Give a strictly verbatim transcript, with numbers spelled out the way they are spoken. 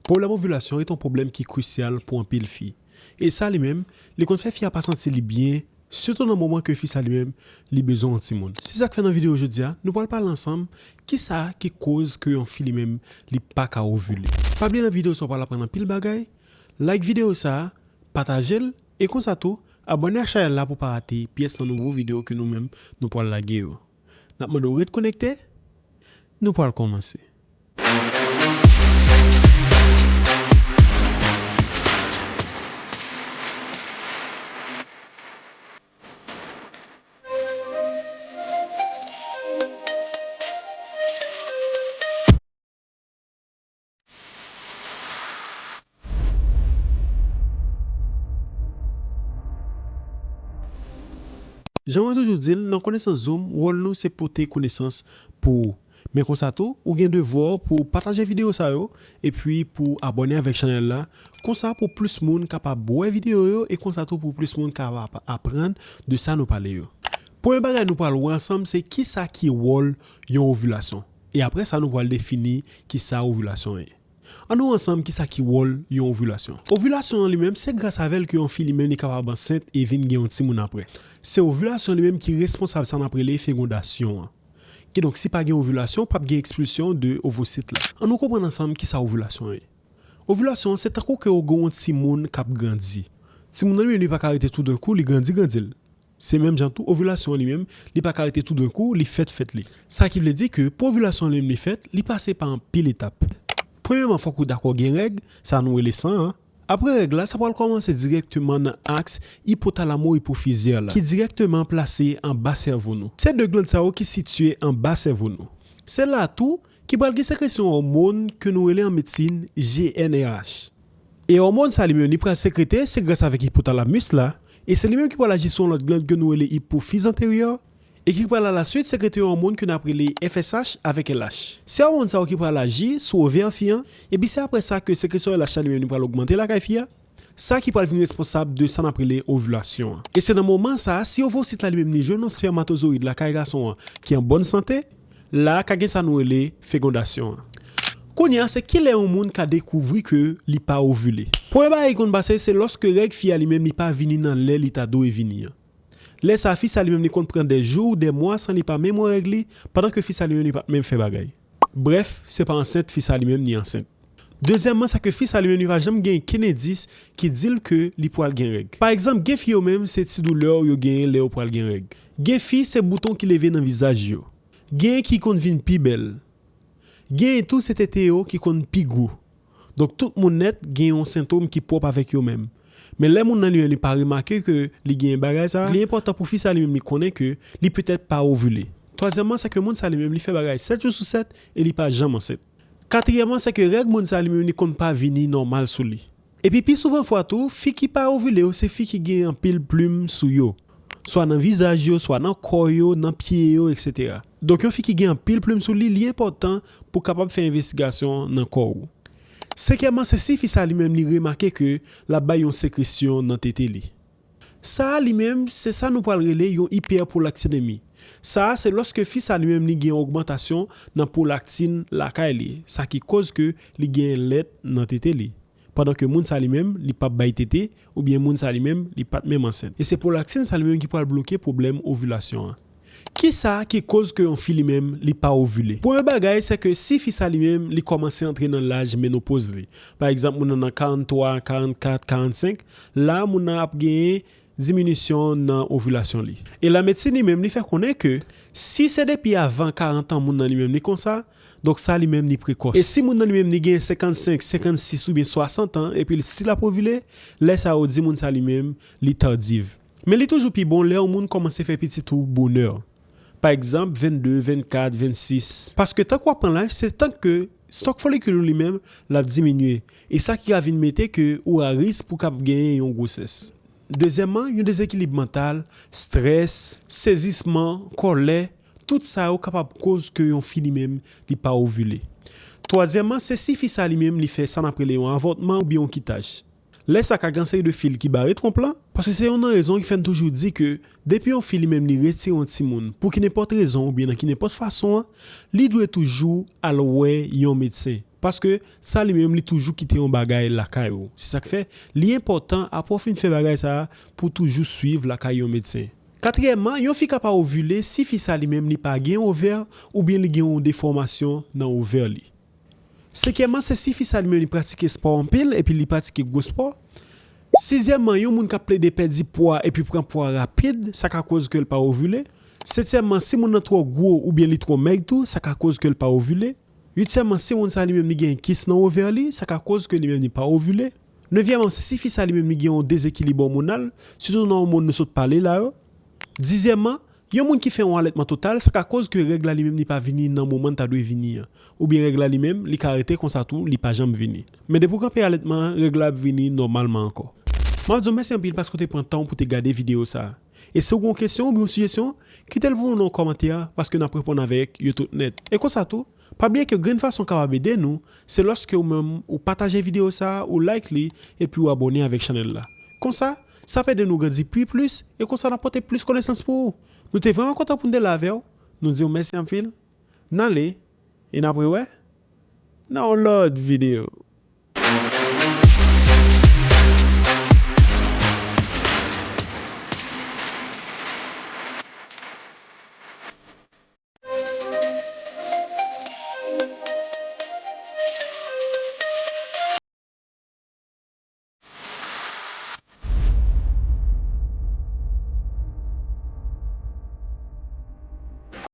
Pwoblèm ovilasyon rete yon pwoblèm ki krisyal pou anpil fi. E sa li menm, li konn fè fi a pa santi li byen, sitou nan moman ke fi sa li menm, li bezwen yon timoun. Se sa k fè nan videyo jodi a, nou pral pale ansanm kisa ki koz ke yon fi li menm, li pa ka ovile. Pa bliye nan videyo sa w pral aprann anpil bagay. Like videyo sa a, pataje l, e konsa tou, abòne ak chanèl la pou w pa rate pyès nan nouvo videyo ke nou menm, nou pral lage yo. N ap mande w ret konekte, nou pral kòmanse. Jan mwen toujou di l, nan Konesans Zoom, wòl nou se pote konesans pou ou. Men konsa tou, ou gen devwa w pou w pataje videyo sa yo, epi pou w abòne avèk chanèl la. Konsa pou plis moun kapab wè videyo yo, e konsa tou pou plis moun kapab aprann de sa nou pale yo. Premye bagay nou pral wè ansanm, se kisa ki wòl yon ovilasyon. E apre sa, nou pral defini kisa ovilasyon ye. Ann wè ansanm kisa ki wòl yon ovilasyon. Ovilasyon an li menm, se gras avè l ke yon fi li menm li kapab ansent e vin gen yon timoun apre. Se ovilasyon li menm ki responsab sa n ap rele fegondasyon an. Kidonk, si pa gen ovilasyon, p ap gen ekspilsyon de ovosit la. Ann nou konprann ansanm kisa ovilasyon ye. Ovilasyon an, se tankou ke w gen yon timoun k ap grandi. Timoun nan li menm, li pa ka rete toudenkou, li grandi, grandi l. Se menm jan tou, ovilasyon an li menm, li pa ka rete toudenkou, li fèt, fèt li. Sa ki vle di ke pou ovilasyon an li menm li fèt, li pase pa anpil etap. Premyèman, fòk ou dakò gen règ, sa nou rele san an. Apre règ la, sa pral kòmanse dirèkteman nan aks ipotalamo-ipofizyè la, ki dirèkteman plase anba sèvo nou. Se de glann sa yo ki sitiye anba sèvo nou. Se la tou ki pral gen sekresyon òmòn ke nou rele an medsin G N R H. E òmòn sa li menm li pral sekrete, se gras avèk ipotalamus la, e se li menm ki pral aji sou yon lòt glann ke nou rele ipofiz anteryè, e ki pral alaswit sekrete yon òmòn ke n ap rele F S H avèk L H. Se òmòn sa yo ki pral aji sou ovè fi an, epi se apre sa ke sekresyon L H la li menm li pral ogmante lakay fi a. Sa ki pral vin responsab de sa n ap rele ovilasyon an. E se nan moman sa a, si ovosit la li menm li jwenn yon spèmatozoyid lakay gason an ki an bòn sante, la a ka gen sa nou rele fegondasyon an. Kounye a, se kilè yon moun ka dekouvri ke li pa ovile. Premye bagay ki konn pase, se lòske règ fi a li menm li pa vini nan lè li ta dwe vini an. Lè sa a, fi sa li menm li konn pran de jou ou de mwa san li pa menm wè règ li, pandan ke fi sa li menm li pa t menm fè bagay. Brèf, se pa ansent fi sa li menm li ansent. Dezyèmman, se ke fi sa li menm li pa janm gen kenn endis ki di l ke li pral gen règ. Pa egzanp, gen fi yo menm se ti doulè yo genyen lè yo pral gen règ. Gen fi se bouton ki leve nan vizaj yo. Gen ki konn vin pi bèl. Gen tou se tete yo ki konn pi gwo. Donk tout moun nèt gen yon sentòm ki pwòp avèk yo menm. Men lè moun nan li menm li pa remake ke li genyen bagay sa, li enpòtan pou fi sa li menm li konnen ke li petèt pa ovile. Twazyèmman, se ke moun sa li menm li fè bagay sèt jou sou sèt e li pa janm ansent. Katriyèmman, se ke règ moun sa li menm li konn pa vini nòmal sou li. Epi pi souvan fwa tou, fi ki pa ovile yo se fi ki gen anpil plim sou yo. Swa nan vizaj yo, swa nan kò yo, nan pye yo, etsetera. Donk yon fi ki gen anpil plim sou li, li enpòtan pou kapab fè envestigasyon nan kò ou. Senkyèmman, se si fi sa li menm li remake ke l ap bay yon sekresyon nan tete li. Sa a li menm, se sa nou pral rele yon ipèpwolaktinemi. Sa a se lòske fi sa li menm li gen ogmantasyon nan pwolaktin lakay li, sa ki koz ke li gen lèt nan tete li. Pandan ke moun sa li menm, li p ap bay tete, oubyen moun sa li menm, li pa t menm ansent. E se pwolaktin sa li menm ki pral bloke pwoblèm ovilasyon an. Kisa ki koz ke yon fi li menm, li pa ovile? Premye bagay, se ke si fi sa li menm, li kòmanse antre nan laj menopoz li. Pa egzanp, moun nan nan karannntwa, karannkat, karannsenk, la moun nan ap genyen diminisyon nan ovilasyon li. E lamedsin li menm, li fè konnen ke si se depi avan karant an moun nan li menm li konsa, donk sa li menm li prekòs. E si moun nan li menm li gen senkannsenk, senkannsis oubyen swasant an, epi l still ap ovile, lè sa yo di moun sa li menm li tardiv. Men li toujou pi bon lè yon moun kòmanse fè pitit ou bonè. Pa egzanp, vennde, vennkat, vennsis. Paske tan k w ap pran laj, se tan ke stòk folikil ou li menm l ap diminye. E sa ki ka vin mete ke ou a risk pou kab genyen yon gwosès. Dezyèmman, yon dezekilib mantal, strès, sezisman, kòlè, tout sa yo kapab koz ke yon fi li menm li pa ovile. Twazyèmman, se si fi sa li menm li fè sa n ap rele yon avòtman oubyen yon kitaj. Lè sa ka gen seri de fil ki bare twonp lan, paske se youn nan rezon ki fè n toujou di ke depi yon fi li menm li retire yon timoun, pou ki nenpòt rezon oubyen nan ki nenpòt fason an, li dwe toujou al wè yon medsen. Paske sa li menm li toujou kite yon bagay lakay ou. Se sa k fè li enpòtan apre w fin fè bagay sa a pou w toujou swiv lakay yon medsen. Katriyèmman, yon fi ka pa ovile si fi sa li menm li pa gen ovè oubyen li gen yon defòmasyon nan ovè li. Senkyèmman, se si fi sa li menm li pratike spò anpil epi li pratike gwo spò. Sizyèmman, yon moun k ap plede pèdi pwa epi pran pwa rapid, sa ka koz ke l pa ovile. Setyèmman, si moun nan twò gwo oubyen li twò mèg tou, sa ka koz ke l pa ovile. Uityèmman, si moun sa li menm li gen kis nan ovè li, sa ka koz ke li menm li pa ovile. Nevyèmman, se si fi sa li menm li gen yon dezekilib òmonal, sitou nan òmòn nou sot pale la yo. Dizyèmman, yon moun ki fè yon alètman total, sa ka koz ke règ la li menm li pa vini nan moman l ta dwe vini an. Oubyen règ la li menm, li ka rete konsa tou, li pa janm vini. Men depi w kanpe alètman an, règ la ap vini nòmalman ankò. M ap di w mèsi anpil paske w te pran tan w pou w te gade videyo sa a. E si w gen yon kesyon oubyen yon sijesyon, kite l pou nou nan yon kòmantè paske n ap reponn avèk yo tout nèt. E konsa tou, pa bliye ke grenn fason w kapab ede nou, se lòske ou menm ou pataje videyo sa a, ou like li, epi ou abòne avèk chanèl la. Konsa, sa ap ede nou grandi pi plis, e konsa n ap pote plis konesans pou ou. Nou te vrèman kontan pou n te la avè w. Nou di w mèsi anpil. N ale, e n ap rewè nan yon lòt videyo.